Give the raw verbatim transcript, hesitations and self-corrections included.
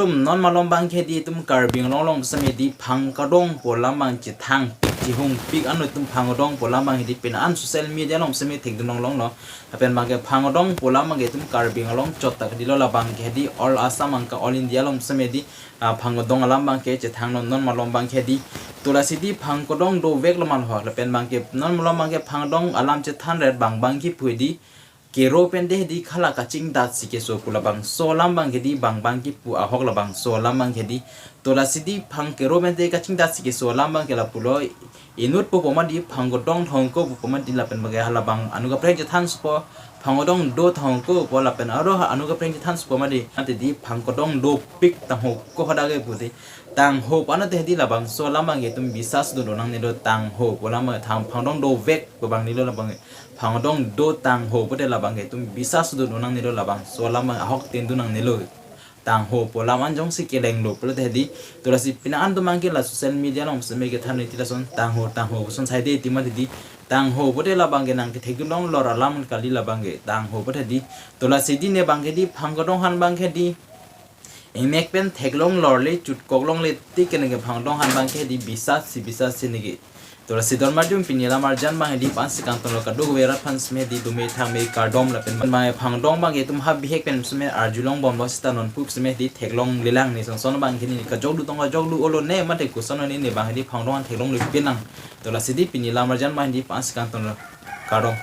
Non malom abangke hedi itum Karbi Anglong along seme hedi Phangkodong pu alam abang chethang chihung pik anlo itum Phangkodong pu alam abang hedi pini an social media along seme thekdun longlong lo. Lapen abangke Phangkodong pu alam abangke itum Karbi Anglong chot ta hedi lo, labangke hedi all Assam anke all India along seme hedi, ah, Phangkodong alam abangke chethang non non malom abangke hedi. To lasi hedi Phangkodong dovek lo ma lo. Lapen abangke non malom abangke Phangkodong alam chethan ret bang bang kipu hedi kero pen te hedi khala kachingdat si keso pu labangso alam abangke hedi bang bang kipu ahok labangso alam abangke hedi. To lasi hedi Phangkero pen te kachingdat si keso alam abangke lapulo, inut pupo ma hedi Phangkodong thongko pupo ma hedi lapen abangke halabang anu kaprek chethan supo Phangkodong do thongko pu lapen aro ha anu kaprek chethan supo ma hedi. Ante hedi Phangkodong dopik tangho ko hadak ke pu hedi. Tangho pu ante hedi labangso alam abangke itum bisas dodun nangne lo, tangho pu alam abang thang Phangkodong dovek pu abang hedi lo labang. Phangkodong do tangho pute labangke itum bisas dodun nangne lo, labangso alam ahok tin dun nangne lo. Tangho pu alam an jongsi keleng lo pulote hedi. To lasi pini an atum abangke la social media along seme kethan hedi lason tangho tangho puson sai de itum ma hedi. Tangho pute labangke nangkethekdun longlor alam kali, labangke tangho pute hedi. To lasi hedi ne abangke hedi Phangkodong aphan abangke hedi ingnek pen theklong lorle chutkok longle tik ke neke Phangkodong aphan abangke hedi bisas si bisas si neke. To lasi don marjum pini alam arjan abang hedi la-an si kangton lo, kadokave arat aphan seme hedi dome thangme kardom lapen abang Phangkodong abangke itum ha bihek pen seme arjulong bomlo seta non pup seme hedi theklong lelang ne son son abangke ne kajok du tong kajok du olo ne mate koson ne ne abang hedi Phangkodong aphan theklong le pinang. To lasi hedi pini alam arjan abang hedi la-an si kangton lo, kardom.